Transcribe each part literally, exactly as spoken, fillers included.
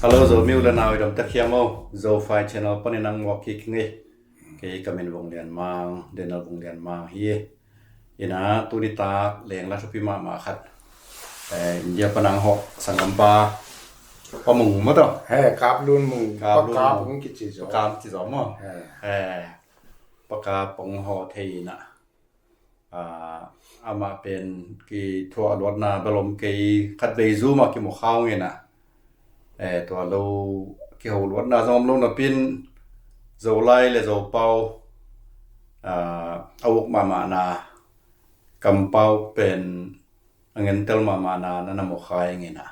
Hello, Zomi u le nau i dam tak hiam aw? Zofi Channel panin nang muak kik ing ei. Kei ka min Vung Lian Mang, Daniel Vung Lian Mang hi. Ina, tuni tak leng la thupi mahmah khat, eh, India pan a hong hawh sanggampa Pa Mung maw taw? He, Kap Lun Mung. Kap Lun Mung. Pa Kap Mung kici zaw. Pa Kap ci zaw maw? He. Eh, Pa Kap hong hawh thei ina. Ah, amah pen kithuah luatna bel om kei, khatvei Zoom ah kimu kha ung ina. Eh, tua lo kiho luatna zong om lo napi in Zolai le Zopau, ah, a uk mahmahna kampau pen a ngentel mahmahna na na mu kha ing ina.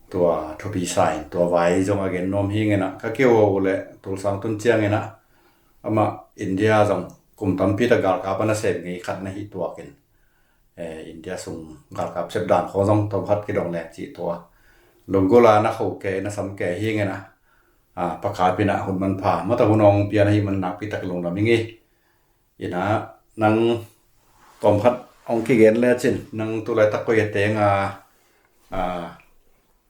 Tua thupi sa in tua vai zong a gen nuam hi ing ina, ka kiho le Tulsa tun ciang ina, amah India zong kum tampi tak galkap a nasem ngei khat na hi tuak in, eh, India sung galkap sep dan khawng zong tawmkhat kidong leng cih tua lunggulh a na kho kei, na sam kei hi ing ina. Ah, Pa Kap ina, hun manpha, mata hun hong pia na hih man nakpi tak lungdam ing ei. Ina, nang tawmkhat hong kigen lecin, nang tulaitak koi a teng a, ah,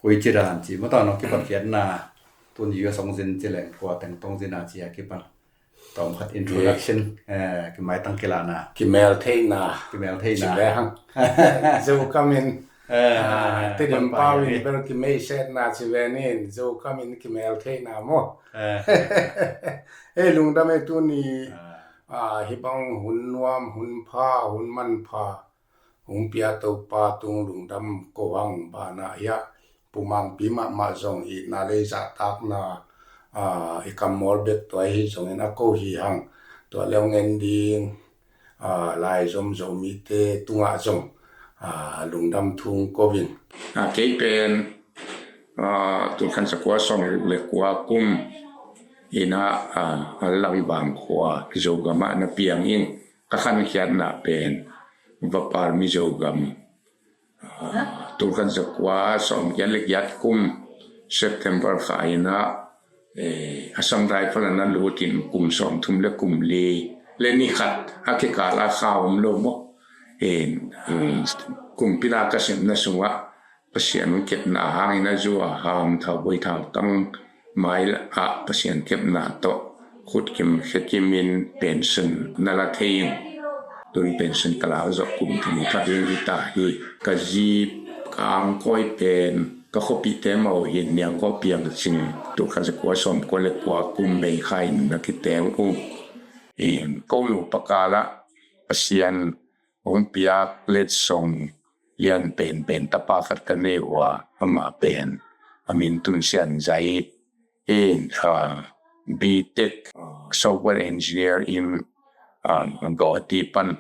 koi ci dan ci, mata nong kipatkhiatna, tun U S hong zin ci leng kua teng tong zin a ci a kipan. Tawmkhat introduction, eh, kimaitang kilahna. Kimel theihna. Kimel theihna. Ci le hang. Zo kamin. Eh, ah, Tedim pau in bel kimeisetna ci ve nin, Zo kamin kimel theihna maw. Eh. Eh, lungdam ei tuni, ah, hih bang hun nuam, hun pha, hun manpha hong pia Topa tung lungdam ko hang. Banah hiah Pu Mangpi mahmah zong i na lei zahtakna, ah, i kam mawl bek tua hi zongin a ko hi hang. Tua le hong en ding, ah, Laizom Zomite tungah zong, ah, lungdam thu hong ko ing. Ah, kei pen, ah, tul khat za kua sawmguk le kua kum ina, ah, Lamvang khua Zogam ah na piang in, ka khankhiatna pen Vapar Mizo gam, ah, tul khat za kua sawmgiat le giat kum September kha ina, eh, Assam Rifle ah na lut in kum sawmthum le kum li le ni khat a kikal a kha om lo maw. Eh, eh, kumpi la ka sepna sungah Pasian hong kepna hangin a zu a ham, thau boi thau tang mai ah Pasian kepna tawh khut kim khe kimin pension na la thei in. Tun pension ka la zawh kum thum khat hi ta hi. Ka zi ka angkawi pen ka khuapihte mah uh hi, Niangkaw Piang Cing, tul khat za kua sawmkua le kua kum May kha in na kiteng uh. In ko nu Pa Kap ah Pasian hong piak letsong lian penpen tapa khat ka nei uh a, amah pen a min Tun Sian Zai in, ah, B Tech, ah, software engineer in, ah, Guwahati pan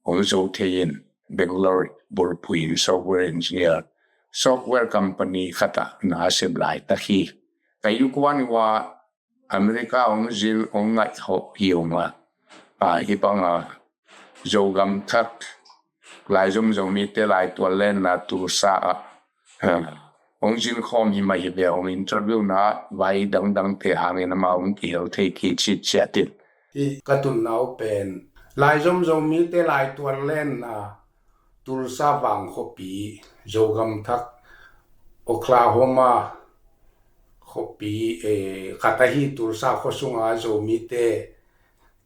hong zo thei in, Bangalore bulphuh in software engineer, software company khat ah na sem laitak hi. Ka innkuan uh a America hong zin hong ngaih hawh hi ung a, ah, hih bang a Zogam thak Laizom Zomite laitual lenna Tulsa ah, ah, hong zin khawm hi mah hi ve. Hong interview na vai dangdangte hangin amah hong kihel thei kei citciat in. Hih ka tunna uh pen Laizom Zomite laitual lenna Tulsa vang khuapi, Zogam thak Oklahoma khuapi, eh, khat ahi Tulsa khua sunga Zomite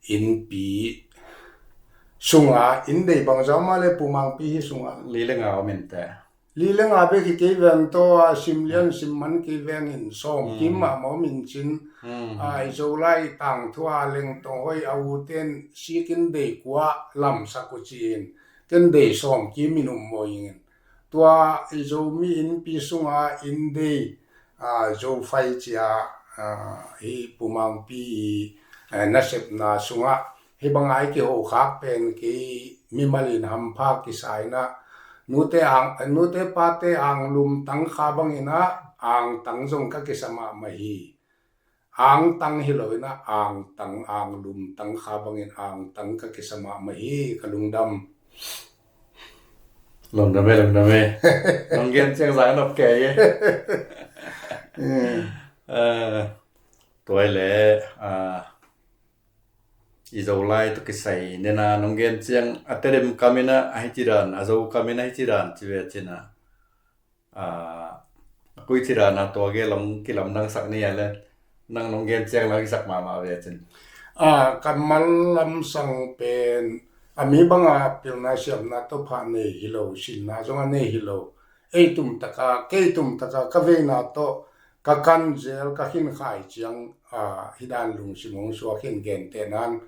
innpi sunga inn dei bang zah mah le Pu Mangpi hih sunga li le nga om in teh. Li le nga bek hi kei veng tawh a, sim lian sim man kei veng in sawm kim mahmah om in cin. A, i Zolai tangthu a Lengtong Hoi a u ten sik inn dei kua lamsak uh ci in, ken dei sawm kim in um maw ing in. Tua i Zomi innpi sunga inn dei, a, Zofai cia, a, hi Pu Mangpi i, a, nasepna sungah hih banga i kihokhak pen kei mimal in hampha kisa in a, nute ang, nute pate anglum tangkha bangin a, angtang zong ka kisa mahmah hi. Angtang hi lo in a, angtang, anglum tangkha bangin angtang ka kisa mahmah hi, ka lungdam. Lungdam e, lungdam e. Nong gen ciang zang nop kei e. Eh, tua le, ah, i Zolai tawh kisai nena nong gen ciang a Tedim kam in a, a hi ci dan, a Zo kam in a hi ci dan ci ve cin a. Ah, a Koi ci dan a tua gen lam kilamdangsak ni a le, nang nong gen ciang lam kisak mahmah ve cin. A, kammal lamsang pen a mi banga pilna siamna tawh phah nei hi lo, sinna zong a nei hi lo. Ei tumtaka, kei tumtaka ka veina tawh ka kan zel, ka khinkhai ciang, a, hi dan lungsim hong suak hin gentehnan.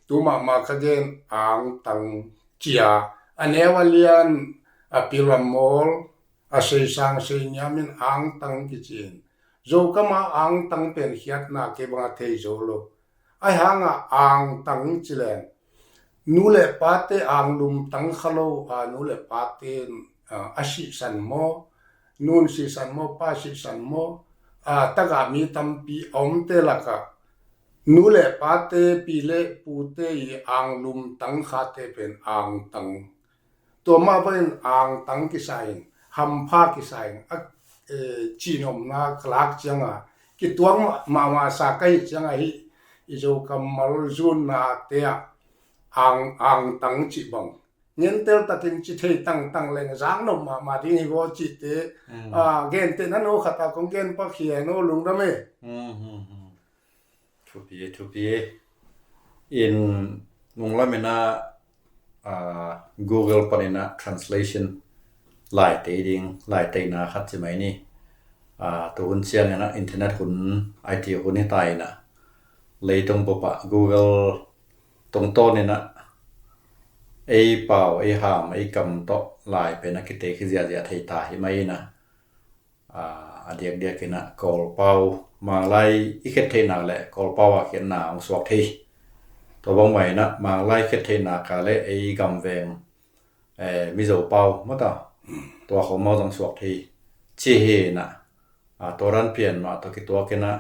Tu mahmah ka gen angtang cia, a neu a lian, a pil a mawl, a seisang seiniamin angtang kici in. Zokama angtang pen khiatna kei banga thei zo lo. Ahi hanga angtang ci leng, nu le pate anglumtang kha lo, a, nu le pate, a, a sihsan maw, nun sihsan maw, pa sihsan maw, a, taga mi tampi a omte laka nu le pate, pi le pute i anglumtang khate pen angtang. Tua mah bangin angtang kisa in, hampha kisa in, a, e, cinomna ka lak cianga kituak mahmah sa ka hih cianga hih i Zo kammal zunnate ah ang, angtang cih bang ngentel takin ci thei tangtang leng zak nop mahmah ding hi vaw cihte, mm, a, gentehna no khat a kong gen pak hi a, no lungdam e. Mm, mm, mm. Thupi, thupi. In nunglam in a, a, Google panin a translation laitei ding, laiteina khat ci mai ni. A, tu hun ciangin a internet hun, I T hun hi ta in a, leitung bup ah Google tungtawn in a ei pau, ei ham, ei kam tawh lai pen a kiteikhi ziahziah thei ta hi mai in a, a, a diakdiak in a Kawlpau, Manglai i khet theihna le Kawlpau a khiatna hong suak thei. Tua bang mah in a Manglai khet theihna ka le ei gamveng, eh, Mizo pau mata, tua khawm mah zong suak thei ci hi in a, a, tua dan pian mah tawh kituak in a,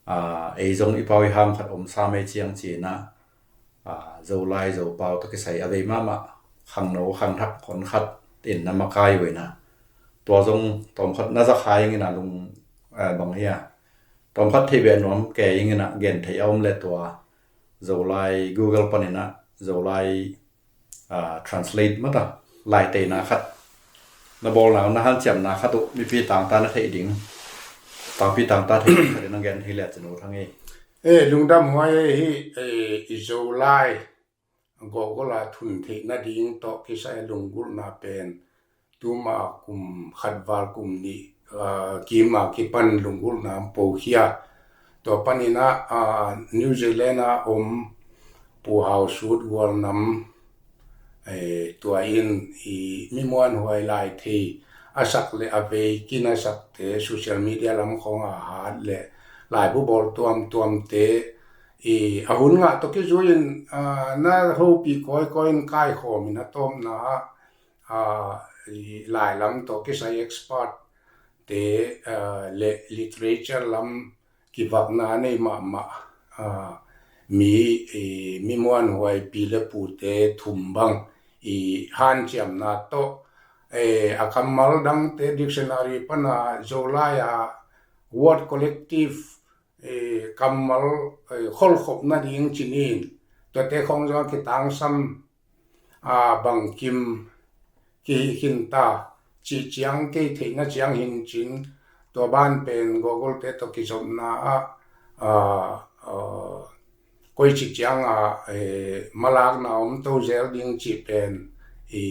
a, ei zong i pau i ham khat om sam ei ciang ci in a, a, Zolai Zopau tawh kisai a vei mahmah khangno khangthak hon khat in na makai uh in a, tua zong tawmkhat na zak hai ing in a lung, a, bang hi a, tawmkhat thei beh nuam kei ing in a gen thei a om le tua Zolai Google panin a Zolai, a, translate mata laiteina khat na bawlna, na hanciamna khat uh mipi tangta na theih ding, tangpi tangta theih ding khat in a gen hi le cin uh thang hi. E, lungdam huai hi. E, i Zolai Google a thun theih nading tawh kisai lunggulhna pen tuma kum khat val kum nih, a, kima kipan lunggulhna po khia. Tua panin a, a, New Zealand a om Pu Hau Sut Gualnam, e, tua in i mi muanhuai lai thei a sak le a vei kin a sakte, social media lam khong a hat le laibu bawl tuamtuamte, i, a hun ngah tawh kizui in, a, na hopih kawikawi in kaikhawm in a tawpna ah, a, i, lai lam tawh kisai expert te, a, le literature lam kivakna nei mahmah, a, mi, i, mi muanhuai pi le pute thum bang i hanciamna tawh, e, a kammal dangte dictionary pana Zolai a word collective, e, kammal, e, kholkhop nading cinin tuate khong zong a kitangsam, a, bangkim kihih khin ta cih ciang kei theihna ciang hin cin, tua ban pen Google te tawh kizopna ah, a, a, koici cianga, e, malakna om to zel ding cih pen i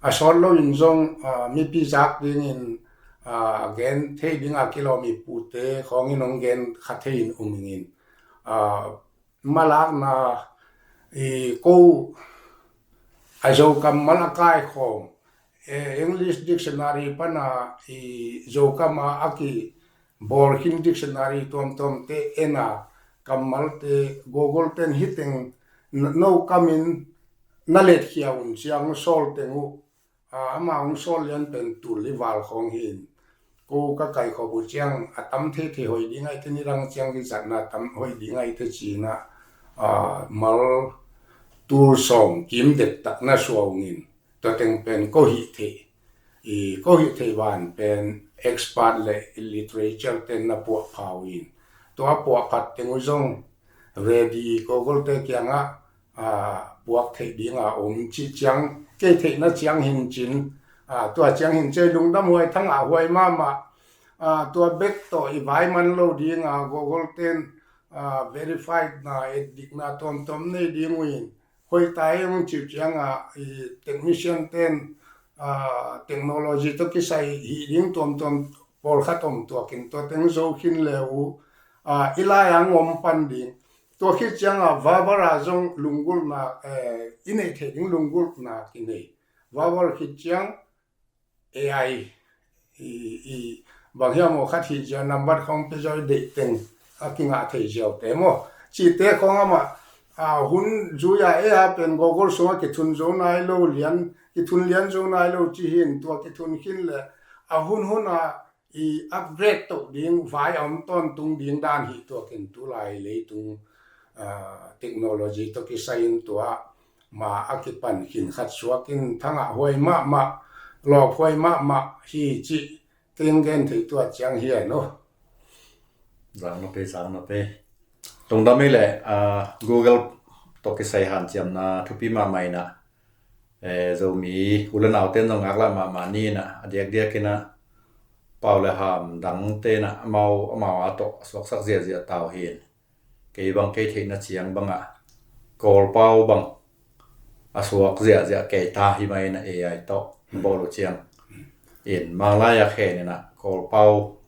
a sawt loin zong, a, mipi zak dingin, a, gen thei dinga kilawm i pute khawngin hong gen kha thei in um ingin, a, malakna, i, ko a Zo kammal a kaikhawm, e, English dictionary pana i Zo kama a kibawl khin dictionary tuamtuamte ena kammalte Google ten hiteng n-, no kamin na letkhia un ciang sawl teng uh, a, ama hong sawl lian pen tul li val khawng hin. Ko ka kaikhawm uh ciang a tam thei thei hoih ding ahi te, nidang ciang kizatna tam hoih ding ahi te cina, a, mal tul sawm kim dektak na suah ungin. Tua teng pen ko hih theih, i, ko hih theih van pen expert le literature ten na puah pha uh in. Tua puah phat teng uh zong ready Google te kiangah, a, puak theih dinga om cih ciang kei theihna ciang hin cin, a, tua ciang hin cei lungdam huai, thangah huai mahmah, Ah, tua bek tawh i vai man lo ding a, Google ten, ah, verified na, etdikna tuamtuam nei ding uh in, hoih ta hi ung cih ciang a, i technician ten, ah, technology tawh kisai hih ding tuamtuam pawlkhat om tuak in, tua teng zo khin le uh, ah, i lai-ah hong om pan ding. Tua khit ciang a, Vavar ah zong lunggulhna, eh, i neih theih ding lunggulhna kinei. Vavar khit ciang A I, i, i, bang hiam aw, khat hih ziau, nambat khawng pia ziau, i deih teng a kingah thei ziau te maw, cihte khawng amah, ah, hun zui a, ei a pen Google sungah kithun zo nai lo, lian, kithun lian zo nai lo ci hi in, tua kithun khin le a hun hun a i upgrade toh ding, vai a om tawntung ding dan hi tuak in, tulai leitung, ah, technology tawh kisai in tua ma a kipan khin khat suak in, thangah huai mahmah, lawp huai mahmah hi cih kei hong gen thei tua ciang hi a no. Zang napi, zang napi. Lungdam hi leh, ah, Google tawh kisai hanciamna thupi mahmah in ah, eh, Zomi u le naute in zong ngaklah mahmah ni in ah, a diakdiak in ah, pau le ham dangte in ah amau, amau a tawh a suaksak ziahziah ta uh hi in. Kei bang, kei theihna ciang bangah Kawl pau bang a suak ziahziah kei ta hi mai in ah, A I tawh bawl uh ciang in, Manglai a khen in ah Kawl pau,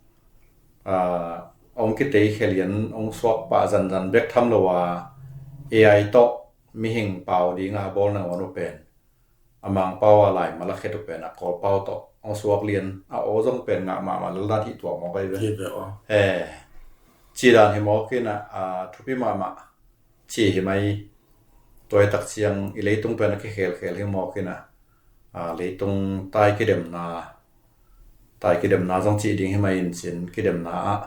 ah, hong kitei khia lian, hong suak pah zanzan bek tham lo a, A I tawh mihing pau ding a bawl nangawn uh pen a Mang pau a lai ma la khet uh pen a Kawl pau tawh hong suak lian a, aw zong pen ngah mahmah lel dan hi tuak mawk ahi ve. Hi ve aw. Eh, ci dan hi mawk in ah, ah, thupi mahmah ci hi mai. Tua i tak ciang i leitung pen a kikhelkhel hi mawk in ah, ah, leitung tai kidemna, tai kidemna zong cih ding hi mai in cin, kidemna ah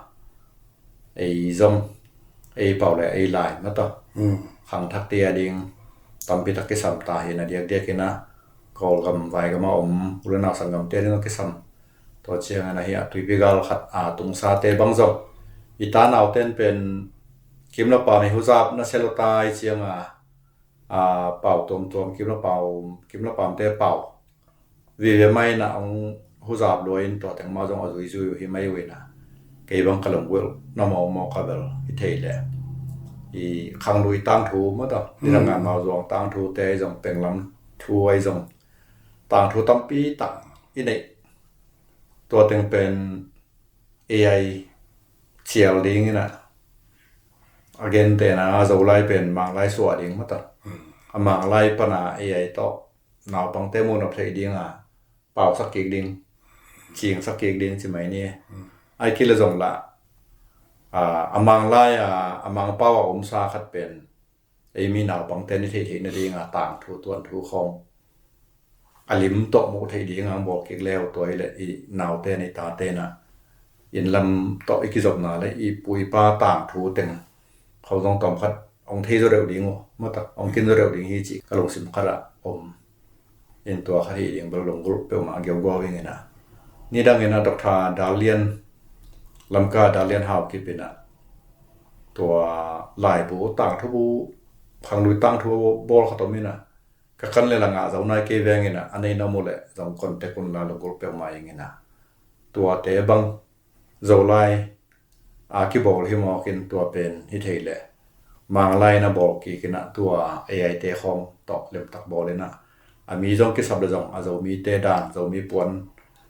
ei zong, ei pau le ei lai mah tawh, hmm, khangthakte a ding tampi tak kisam ta hi in a, diakdiak in ah Kawlgam, Vaigam a om u le nau sanggamte a ding zong kisam. Tua ciangin ahi a, tuipi gal khat a tungsate bang zong i ta naute in pen kim le pam i huzap na sia lo tai ciang a, a, pau tuamtuam, kim le pau, kim le pamte pau vive mai in ah hong huzap lua in, tua teng mah zong a zuizui uh hi mai uh in ah, kei bang ka lunggulh na mawkmawk a bel hi thei leh, i khanglui tangthu mah tawh, i, mm, nangah Mauzuang tangthute ahi zong, Penglam thu ahi zong, tangthu tampi tak i neih. Tua teng pen A I cial ding in ah, a gentehna a Zolai pen Manglai suah ding mah tawh, mm, a Manglai pan a A I tawh naupangte muh nop theih ding a, pausak kik ding, cingsak kik ding ci mai ni. Mm. Ai kei le zong lah, a, a Manglai a, a Mangpau a omsa khat pen ei mi naupangte in i theihtheih nading a tangthu tuanthu khawng a lim tawh muh theih ding a hong bawl kik le uh, tua hi leh i naute in, i tate in ah inn lam tawh i kizopna le i pu i pa tangthu teng khawng zong tawm khat hong thei zaw deuh ding uh, mah tawh hong kin zaw deuh ding hi cih ka lungsim khat ah om in, tua khat hi ding bel lunggulh peuhmah a geugaw ing in ah. Nidang in ah Doctor Dalian, Lamka Dalian Haokip in ah, tua laibu, tangthu bu, khanglui tangthu bawl khat om in ah, ka kan le la ngah zo nai kei veng in ah, a nei na mu leh zong contact un la, lunggulh peuhmah ing in ah. Tuate bang Zolai a kibawl hi mawk in, tua pen hi thei leh Manglai na bawl kik in ah, tua A I te khawng tawh lemtak bawl in ah, a mi zong kisap le zong a Zomite dan, Zomi puan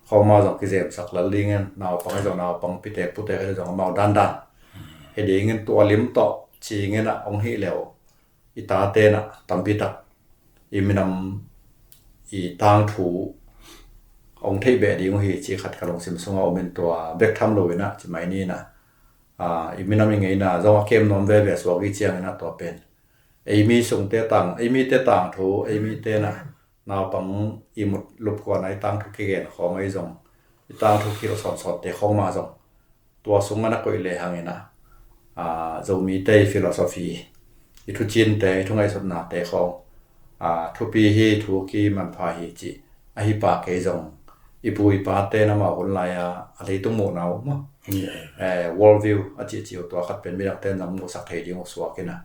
khawng mah zong kizemsak lel ding in, naupang ahi zong naupang, pitek putek ahi zong amau dandan hi ding in, tua lim tawh cing in ah hong hih le uh i tate in ah tampi tak i minam i tangthu hong theih beh ding uh hi cih khat ka lungsim sungah om in, tua bek tham lo in ah ci mai ni in ah, a, i minam i ngeina zong a kem nuam veve suak i ciang in ah, tua pen ei mi sungte tang, ei mite tangthu, ei mite in ah naupang i mut lupkuan a i tangthu kigen khawng ahi zong, i tangthu kilh sawnsawnte khawng mah zong tua sungah na koih lehang in ah, a, Zomite i philosophy, i thucinte, i thungaihsutnate khawng, a, thupi hi, thu kimanpha hi cih ahi pah kei zong, i pu i pate in amau hun lai-a a leitung muhna uh maw, yeah, eh, world view a cihcih uh, tua khat pen midangte in zong muhsak thei ding uh suak in ah,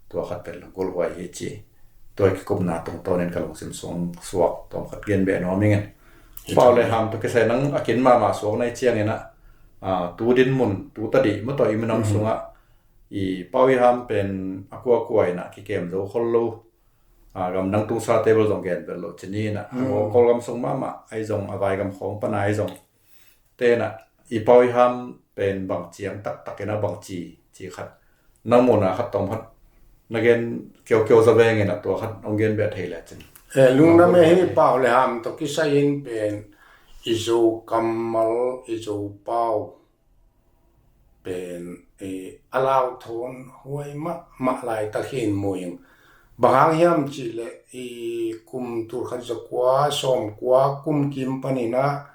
tua khat pen lunggulhhuai hi ci. Tua i kikupna tungtawn in ka lungsim sung suak tawm khat gen beh nuam ing in. Pau le ham tawh kisai nang a kin mahmah suak na hih ciang in ah, Ah, tu dinmun, tu tadih mah tawh i minam sungah i Pau i Ham pen a kuakua inah kikem zo khol lo. Ah, gamdang tungsa table zong gen vet lo cini inah. Kawlgam sung mahmah ahi zong, a vaigam khawng pana ahi zong, tenah i Pau i Ham pen bang ciang taktak inah bang ci, ci khat nang muna khat tawm khat na gen kiaukiau za veng inah tua khat hong gen beh thei lecin. Eh, lungdam e, hi Pau le Ham tawh kisai in pen i Zo kammal, i Zo Pau pen, eh, a lau thawn huai mahmah laitak hi in mu ing. Bang hang hiam cihleh i kum tulkhat zakua sawmkua kum kim paninah,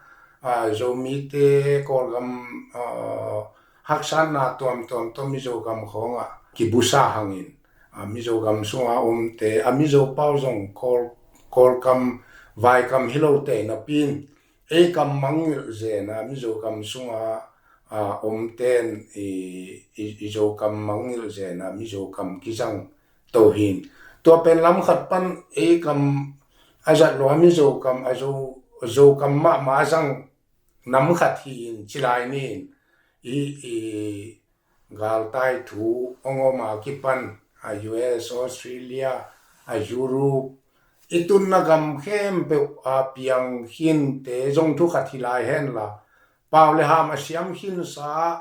ah, Zomite Kawlgam, ah, haksatna tuamtuam tawh Mizogam khawngah kibusa hangin, ah, Mizogam sunga omte, a Mizo Pau zong Kawl, Kawlkam vaikam hi lote napi in ei kam mangngilh zena Mizogam sunga, ah, omten i, i, i Zokam mangngilh zena Mizokam kizang to hin. Tua pen lam khat pan ei kam a zat lo a Mizokam, a Zo, Zokam mahmah a zang nam khat hi in ci lai ni in. I, i galtai thu hong om a kipan a U S, Australia, a Europe, i tunna gam khempeuh a piang khinte zong thu khat hi lai henla, Pau le Ham a siam khinsa,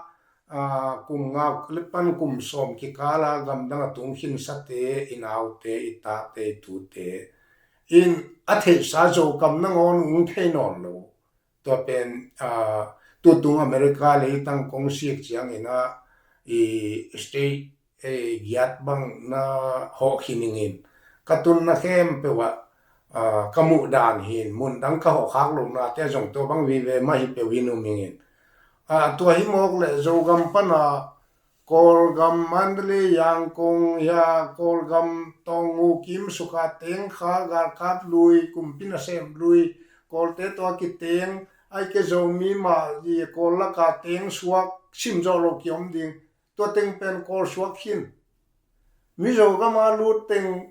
ah, kum nga le pan kum sawm kikala gamdang a tung khinsate, i naute, i tate, i tute in a theihsa Zokam nangawn ung thei nawn lo. Tua pen, ah, tutung America leitang kong sik ciangin ah i state, eh, giat bang na hawh khin ingin ka tunna khempeuh ah, ah, ka muh dan hin mun dang ka hawh khak lohnate zong tua bang vive mah hi peuh hin um ingin. Ah, tua hi mawk le Zogam pana Kawlgam Mandalay, Yangon, ya Kawlgam Taungu, Kimsuk a teng, Kha, Galkap lui, kumpi nasem lui, Kawlte tawh a kiteng, ai ke Zomi mah i Kawl laka teng suak, sim zawh lo kiom ding. Tua teng pen Kawl suak khin. Mizogam a lut teng,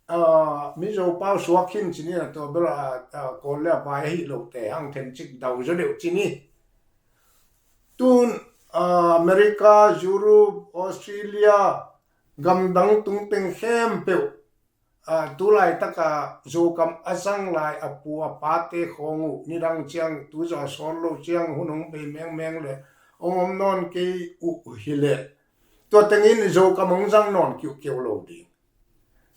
ah, Mizo Pau suak khin cini a, tua bel a, ah, Kawl le a pai ahi lote hang then cik dau zaw deuh cini. Tun, ah, America, Europe, Australia, gamdang tung teng khempeuh, ah, tu laitaka Zokam a zang lai a pu a pate khawng uh nidang ciang tu zaw a sawl lo ciang hun hong bei mengmeng le hong om nawn kei uh hileh tua tengin Zokam hong zang nawn kiuhkeuh lo ding.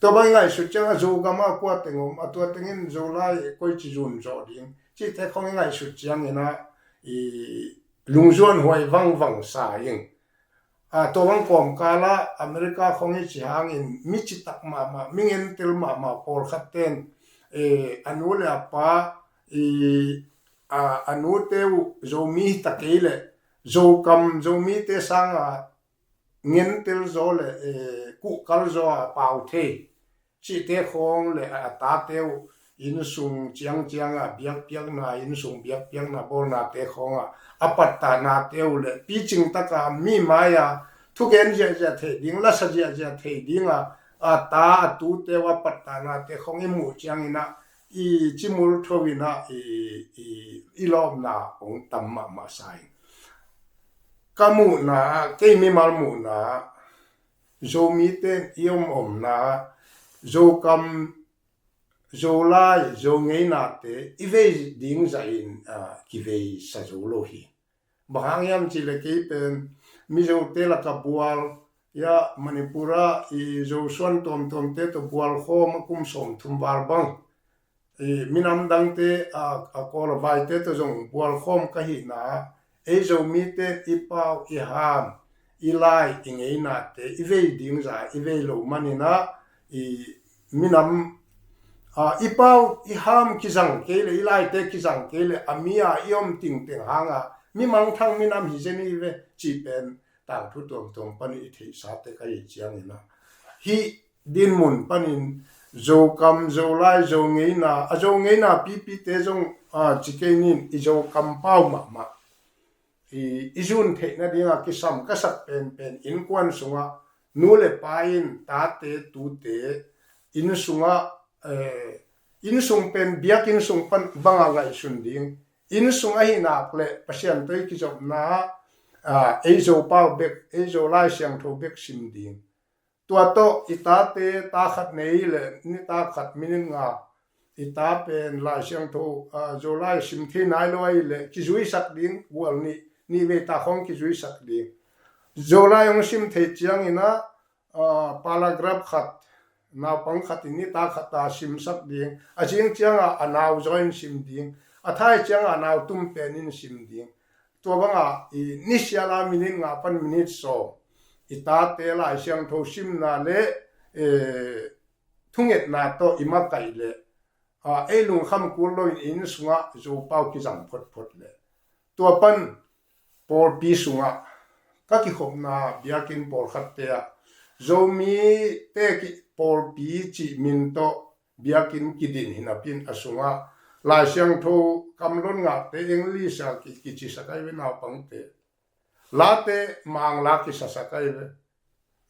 Tua bang i ngaihsut ciang a Zogam a kua teng om, a tua tengin Zolai koici zun zawh ding cihte khawng i ngaihsut ciangin ah i lungzuan huai vangvang sa ing. A, tua bang kawmkala America khawng i ci hangin mi citak mahmah, mi ngentel mahmah pawlkhat ten, eh, a nu le a pa, i, a, a nute uh Zomi hi ta kei le Zokam Zomite sanga ngentel zaw le, eh, kuhkal zaw a pau thei cihte khawng le a tate uh innsung ciangcianga biakpiakna, innsung biakpiakna bawlnate khawngah a pattahnate uh le picing taka mi mai-a thugen ziahziah theih ding, lasa ziahziah theih dinga a ta a tute uh a pattahnate khawng i muh cianginah i cimul tho inah i, i, i lawpna hong tam mahmah sa in. Ka muhna, kei mimal muhna, Zomite i om omna, Zokam, Zolai, Zo ngeinate i vei ding zahin, ah, kivei sa zo lo hi. Bang hang hiam cihleh kei pen Mizote laka bual, ya Manipur ah i Zosuan tuamtuamte tawh bual khawm a kum sawmthum val bang. I minam dangte, a, a Kawl a vaite tawh zong bual khawm ka hihna, ei Zomite i pau, i ham, i lai, i ngeinate i vei ding za i vei lo maninah i minam, a, i pau i ham kizang kei le, i laite kizang kei le, a mi-a i om tingteng hanga mi mangthang minam hi zen i ve cih pen tangthu tuamtuam panin i theihsate ka hih cianginah hih dinmun panin Zokam, Zolai, Zo ngeina, a Zo ngeina pipite zong, a, ci kei nin i Zokam pau mahmah i, i zun theih nadinga kisam ka sak penpen innkuan sungah nu le pa in tate tute inn sungah, eh, innsung pen biak innsung pan banga ngaihsun ding, Inn sung ahi nak le Pasian tawh i kizopna ah, ei Zopau bek, ei Zolai Siangtho bek sim ding. Tua tawh i tate, ta khat nei le, ni ta khat minit nga, i ta pen Lai Siangtho, ah, Zolai sim thei nai lo ahi le kizuisak ding, gual nih, nih vei ta khawng kizuisak ding. Zolai hong sim theih ciangin ah, ah, paragraph khat, naupang khat in ni ta khat ta simsak ding. A zing ciangah a nau zaw in sim ding. A thai ciangah a nau tum pen in sim ding. Tua bangah i nisiala minit nga pan minit sawm i tate Lai Siangtho simna le, eh, thungetna tawh i makaih le, ah, ei lungkham kul loin inn sungah Zopau kizang photphot le, tua pan pawlpi sungah ka kikhopna biakinn pawlkhatte ah Zomite ki pawlpi cih min tawh biakinn kidin hi napin a sungah Lai Siangtho kamlon ngahte English a ki, kicisak ahi ve naupangte. Late Mangla kisasak ahi ve.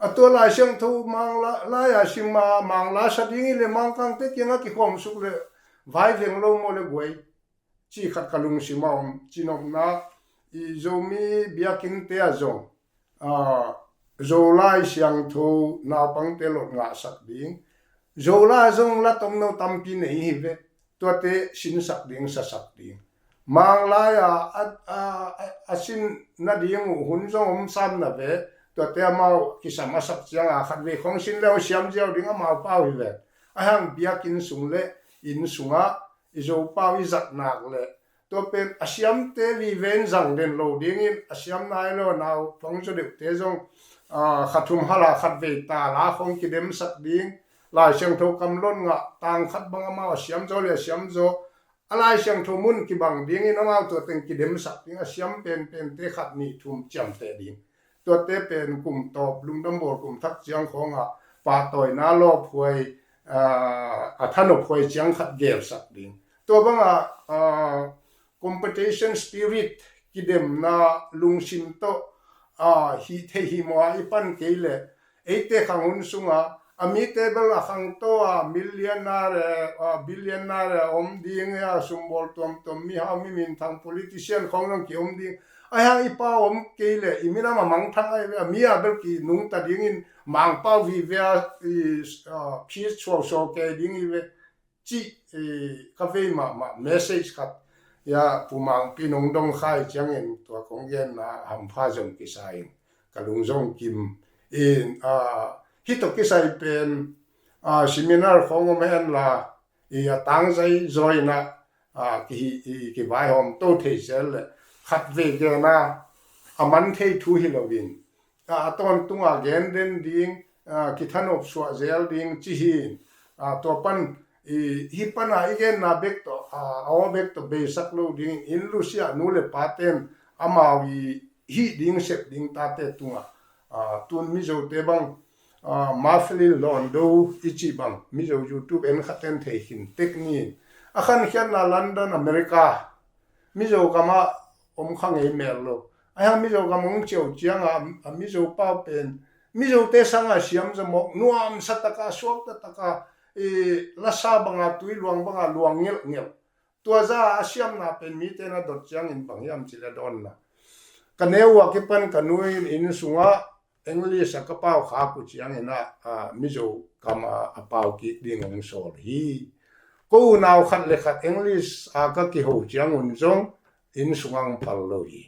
A tua Lai Siangtho Mangla, lai a sim a Mangla sa ding hi le Mangkangte kiangah kikhawmsuk le vai veng lo maw le guai. Ci khat ka lungsim a om, cinopna i Zomi biakinnte ah zong, ah, Zolai Siangtho naupangte lot ngahsak ding. Zolai zong la tomno tampi nei hi ve. Tuate sinsak ding, sasak ding. Manglai a, a, a, a, a sin nading uh hun zong om sam na ve. Tuate amau kisam a sak ciang a khat vei khong sin leu siam ziau ding amau pau hi ve. A hang biakinn sung le inn sungah i Zopau i zat nak le tua pen a siamte vive in zang den lo dingin a siam nai lo naupang zaw deuhte zong, ah, khat thum hal a khat vei ta la khong kidemsak ding. Lai Siangtho kamlon ngah tang khat bang amau a siam zaw le a siam zaw a Lai Siangtho mun kibang dingin amau tua teng kidemsak ding a siam penpente khat nih thum ciamteh ding. Tuate pen kum tawp lungdam bawl kum thak ciang khawngah pahtawina lawphuai, ah, a thanophuai ciang khat gelsak ding. Tua bangah, ah, competition spirit kidemna lungsim tawh, ah, hih theih hih mawh a i pan kei le eite khang hun sungah a mite bel a khangto a millionaire, a billionaire a om ding a sumbawl tuamtuam mihau mi minthang politician khawng zong ki om ding. A hang i pau om kei le i minam a mangthang a, a mi a bel ki nungta dingin mangpau vive a i, a, phi suausuau kei ding i ve. Cih, eh, ka vei mahmah message khat ia Pu Mangpi nong dong khai ciangin tua kong genna hampha zong kisa in ka lung zong kim in, ah, hih tawh kisai pen, ah, seminar khawng om hen la i a tangzai zaw in ah, ah, ki, i, kivaihawm to thei zel le khat vei gen a a man thei thu hi loin a, a tawntung a gen den ding, a, kithanop suah zel ding ci hi. A, tua pan i, hih pan a i genna bek tawh, a, a aw bek tawh beisak lo ding in lusia nu le paten amau i hih ding sep ding tate tungah, a, tun Mizote bang, a, Mafilin Lawn Do i cih bang Mizo YouTube en khaten thei khin tek ni. A khankhiatna London, America, Mizo gamah om kha ngei mel lo. A hang Mizo gam hong ciau cianga a Mizo pau pen Mizote sanga siam zamawk nuamsa taka suakta taka i lasa banga tui luang banga luang ngelhngelh. Tua za a siamna pen mite na dot ciangin bang hiam ci le dawnna. Ka neu a kipan ka nu in inn sungah English a ka pau khak uh ciangin ah, a, Mizo kam a, a pau kik ding hong sawl hi. Ko unau khat le khat English a ka kiho ciang un zong inn sungah hong phal lo hi.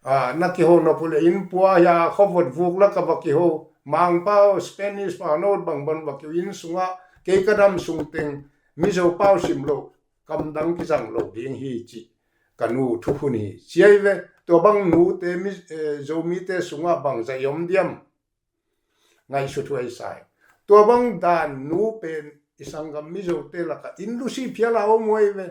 A, na kiho nop uh le inn pua hi a khuavot vuk lak a va kiho Mangpau Spanish pau note bangbang va kiho inn sungah kei ka dam sung teng Mizo pau sim lo kamdang kizang lo ding hi cih ka nu thukhun hi. Cia hi ve, tua bang nute mi, eh, Zomite sungah bang zai om diam ngaihsut huai sai. Tua bang dan nu pen i sanggam Mizote lakah inn lusi phial a om huai ve.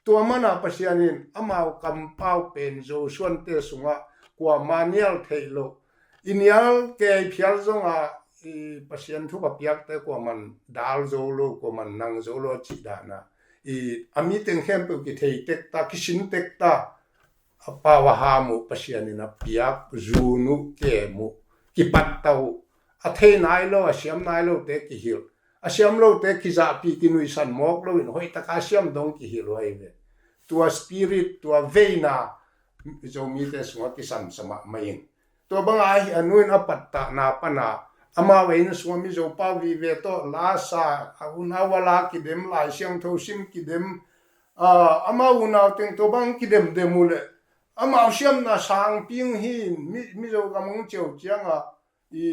Tua mana Pasian in amau kampau pen Zosuante sungah kuama nial theih lo. I nial kei phial zonga i Pasian thupha piakte kuaman dal zo lo, kuaman nang zo lo a cih dana. I a mi teng khempeuh kithei tek ta, kisin tek ta. A pau a ham uh Pasian in a piak, zun uh, kem uh, kipatta uh. A thei nai lo, a siam nai lote kihilh. A siam lote kizahpih, kinuihsan mawk loin hoihtaka siam dong kihilh uh ahi ve. tua spirit, tua veina Zomite sungah kisamsa mahmah ing. Tua bangah ahi a nu in a pattahna pana amau ei na sungah Mizo pau vive tawh lasa a unau a la kidem, Lai Siangtho sim kidem, ah, amau unau teng tua bang kidemdem uh leh amau siamna sangping hi. Mi, Mizo gam hong ciau ciangah i,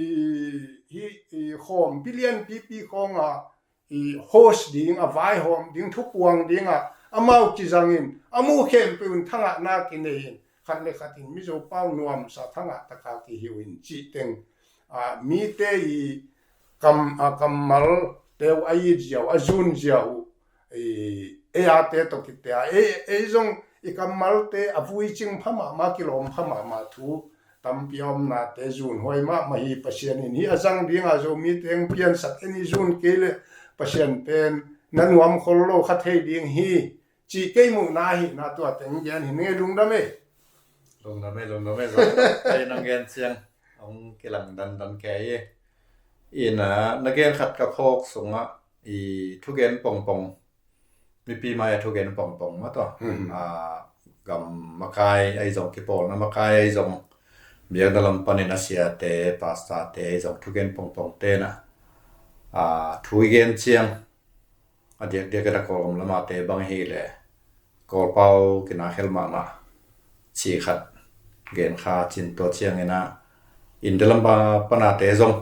hi, i khawm pilian pipi khawngah i host ding, a vaihawm ding, thupuang dingah amau kizangin a mu khempeuh in thangahna kinei in khat le khat in Mizo pau nuamsa thangah taka kihiu in cih teng, ah, mite i kam, ah, kammal teu a it ziau, a zun ziau uh, ei, ei ate tawh kitea, ei, ei zong i kammalte a vuicing pha mahmah, kilawm pha mahmah thu tampi a omnate zun huai mahmah hi. Pasian in hih a zang dingah Zomite hong piansak en i zun kei leh Pasian pen na nuam khol lo kha thei ding hi, cih kei muhna ahihna tua teng gen hi ning ei. Lungdam ei. Lungdam ei, lungdam ei. Zong ei nang gen ciang hong kilang dandan kei hi. Ina na gen khat ka phawk sungah i thugen pongpong, mipi mai a thugen pongpong mah tawh, hmm, a, gam makai ahi zong, kipawlna makai ahi zong, biakna lam panin a siate, pastorte ahi zong, thugen pongpong tena, a, thu i gen ciang a diakdiak a Kawlgam lamate bang hi leh Kawlpau kina khel mahmah ci khat gen kha cin, tua ciangin a India lam panate zong,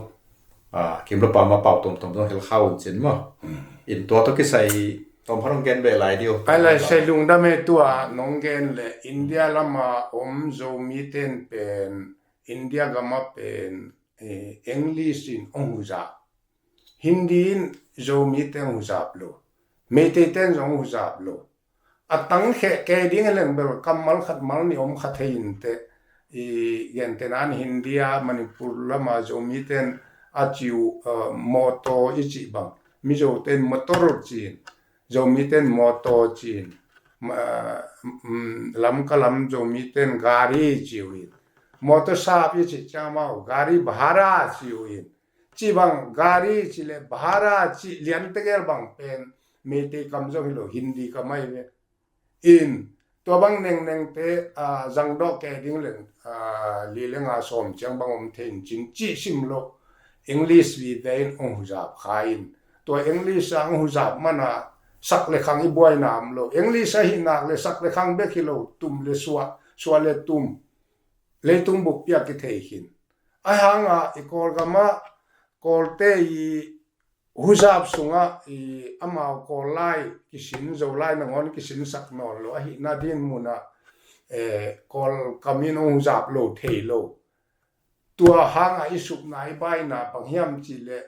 a, kim lo pa ma pau tomtom zong hel kha un cin maw. Hmm. In tua tawh kisai tom pha nong gen beh lai diu. Ai lai sai lungdam ei. Tua nong gen leh India lama om Zomiten pen India gama pen, eh, English in hong huzap. Hindi in Zomite hong huzap lo. Meiteite in zong hong huzap lo. A tangkheh kei ding hi leng bel kammal khat mal nih om kha thei inteh. I gentehna in Hindi a Manipur lama Zomite in a ci uh, uh, mawtaw i cih bang, Mizote in motor ci in, Zomite in mawtaw ci in, ma, mm, Lamka lam Zomite in gari ci uh in, mawtaw sap i cih ciang amau gari bhara ci uh in, ci bang gari ci le bhara ci lian tegel bang pen Meitei kam zong hi lo, Hindi kam ahi ve. In tua bang nengnengte, ah, zangdawh kei ding leng, ah, li le nga sawm ciang bang om thei in cin cih sim lo. English vive in hong huzap kha in. Tua English a hong huzap mana sak le khang i buaina om lo. English ahi nak le sak le khang bek hi lo, tum le suah, suah le tum, leitung bup piak kithei khin. Ahi hangah i Kawlgam ah Kawlte i huzap sungah i amau Kawl lai kisin, Zo lai nangawn kisinsak nawn lo ahihna din munah, eh, Kawlkam in hong huzap lo thei lo. Tua hangah i supna i baina bang hiam cih leh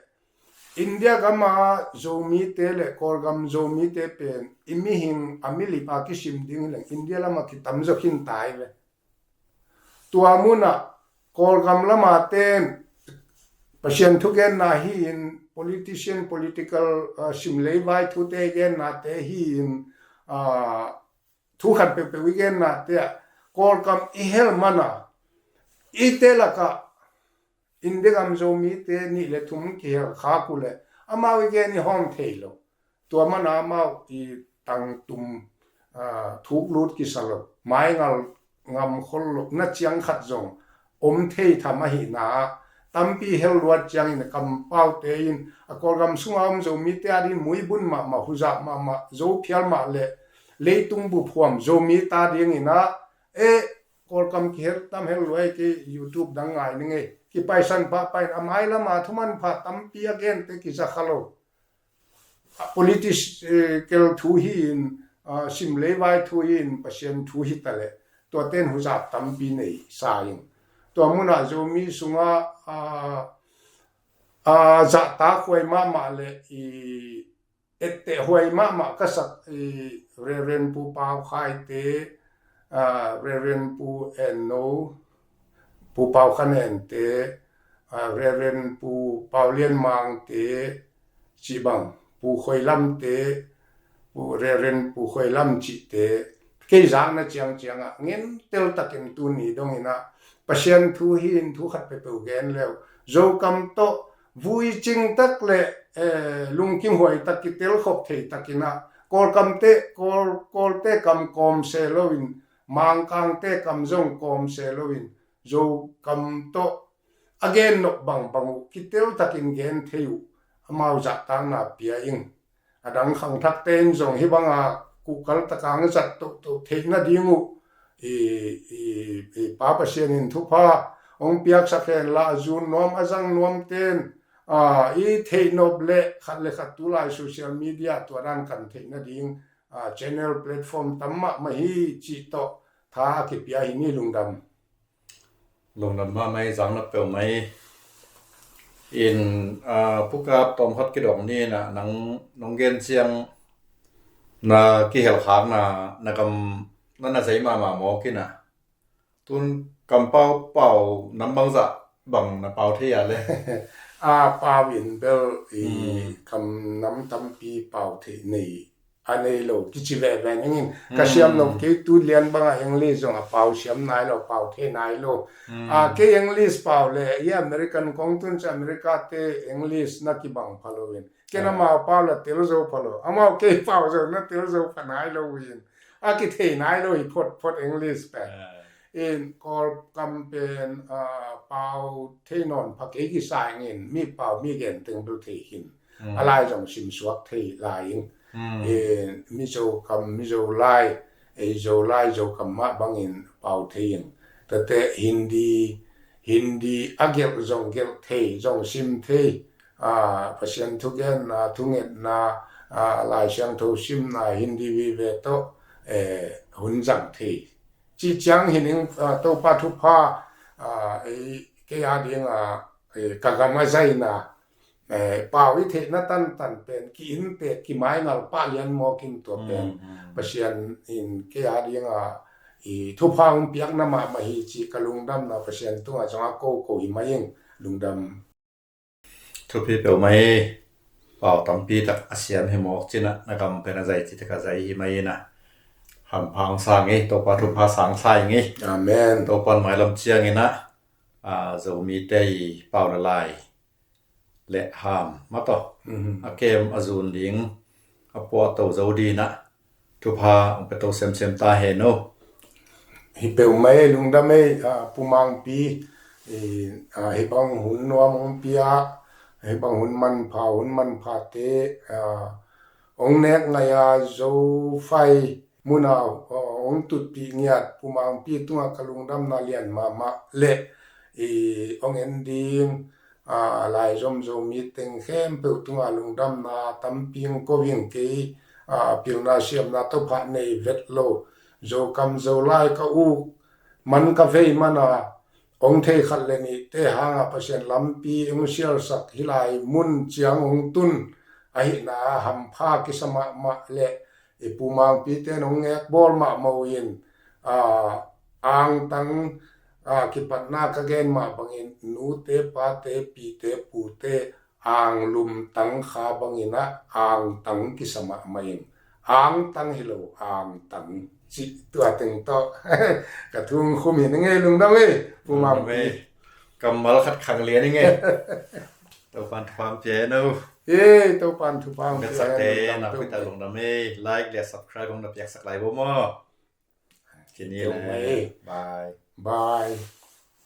India gama Zomite le Kawlgam Zomite pen i mihing a milip a kisim ding hi leng India lama kitam zaw khin ta hi ve. Tua munah Kawlgam lama ten Pasian thugenna hi in, politician, political, ah, simleivai thute gennate hi in, ah, thu khat peuhpeuh i gennate ah Kawlkam i hel mana i te lakah India gam Zomite nih le thum kihel khak uh leh amau i gen i hawm thei lo. Tua mana amau i tangtum, ah, thuklut kisa lo, maingal ngam khol lo na ciang khat zong om thei tham ahihna ah tampi hel luat ciangin a kampaute in a Kawlgam sunga om Zomite adin muibun mahmah, huzap mahmah, zo phial mah le leitung bup huam Zomite adingin ah, eh, Kawlkam kihel tam hel luai kei, YouTube dang ngai ning ei. Kipaisan pahpah in a mai lama thuman pha tampi a gente kiza kha lo. A political thu hi in, ah, simleivai thu hi in, Pasian thu hi ta leh tuate in huzap tampi nei sa in. Tua munah Zomi sungah, ah, ah, zahtak huai mahmah le i etteh huai mahmah ka sak i Reverend Pu Pau Khaite, ah, Reverend Pu Enno, Pu Pau Khanente, ah, Reverend Pu Pau Lian Mangte, cih bang, Pu Khoi Lamte, Pu Reverend Pu Khoi Lam cihte, kei zakna ciangciangah ngentel takin tuni dongin ah Pasian thu hi in thu khat peuhpeuh gen leu, Zokam tawh vuicing tak le, eh, lungkim huai tak kitel khop thei takin ah Kawlkamte, Kawl, Kawlte kam kawm se loin, Mangkangte kam zong kawm se loin, Zo kam tawh a gen nop bangbang uh kitel takin gen thei uh amau zahtakna pia ing. A dang khangthakte in zong hih banga kuhkal taka ang zat tohtoh theih nading uh i, i, i Pa Pasian in thupha hong piaksak hen la, a zun nuam a zang nuamten a, i theih nop le khat le khat tulai social media tua dan kan theih nading a, channel platform tam mahmah hi cih tawh tha a kipia hi ni. Lungdam. Lungdam mahmah hi, zang nop peuhmah hi. In a, Pu Kap, tawmkhat kidong ni in a, nang nong gen ciang na kihelkhakna na gam na na zei mahmah mawk in a, tun kam pau pau nam bangzah bang na pau thei a le? A, pau in bel i kam nam tampi pau thei nei a nei lo kici veve ning in, ka siam lo kei, tu lian banga English zong a pau siam nai lo, pau thei nai lo. A, kei English pau le i American kong tun ci, America te English na kibang pha lo in, ken amau pau la tel zo pha lo, amau kei pau zo na tel zo pha nai lo in, a kithei nai lo hi phot phot English pen. In Kawlkam pen a, pau thei nawn pha kei kisa ing in, mi pau mi gen teng bel thei hin, a lai zong simsuak thei lai ing. In Mizo kam, Mizo lai, ei Zo lai, Zo kam mah bangin pau thei ing. Tate Hindi, Hindi a gelh zong gelh thei, zong sim thei. A, Pasian thugenna, thungetna, a, Lai Siangtho simna Hindi vive tawh, eh, hun zang thei. Ci ciang hi ning, a, Topa thupha, a, ei, kei a dinga, eh, ka gam a zaina, eh, pau i theihna tantan pen ki-inntek, kimaingal pah lian mawk in tua pen Pasian in kei a dinga i thupha hong piakna mahmah hi cih ka lungdamna Pasian tungah zong a ko ko hi mai ing. Lungdam. Thupi peuhmah hi. Pau tampi tak a siam hi mawk cin a, na gam pen a zai ci tak a zai hi mai in a, hampha hong sang hi. Topa thupha sang sa ing hi. Amen. Topa in mailam ciangin a, a, Zomite i pau le lai le ham mah tawh a kem a zun ding a puahto zo ding a thupha hong pia to semsem ta hen o. Hi peuhmah ei, lungdam ei, a, Pu Mangpi, i, a, hih bang hun nuam hong pia, hih bang hun manpha, hun manphate, a, hong nek ngaih a, Zofai muna, a, hong tutpih ngiat Pu Mangpi tungah ka lungdamna lian mahmah le, i, hong en ding, a, laizom Zomi teng khempeuh tungah lungdamna tampi hong ko ing. Kei, a, pilna siamna tawh phah nei vet lo, Zokam Zolai ka uk man ka vei man a, hong thei khat le nihte hanga Pasian lampi hong sialsak hih lai mun ciang hong tun ahihna a hampha kisa mahmah le, i Pu Mangpite in hong ngekbawl mahmah uh in, a, angtang, a, kipatna ka gen mah bangin nute pate, pite pute, anglum tang kha bangin a angtang kisa mahmah in, angtang hi lo, angtang cih tua teng tawh ka thu hong khum hi ning ei. Lungdam ei, Pu Mangpi. Kammal khat khang lian ing ei. Topan thupha hong pia hen o. Ei, Topan thupha hong pia hen. Lungdam peuhmah ei. Lungdam ei. Like le subscribe hong na piaksak lai bo maw. Kini le. Bye. Bye.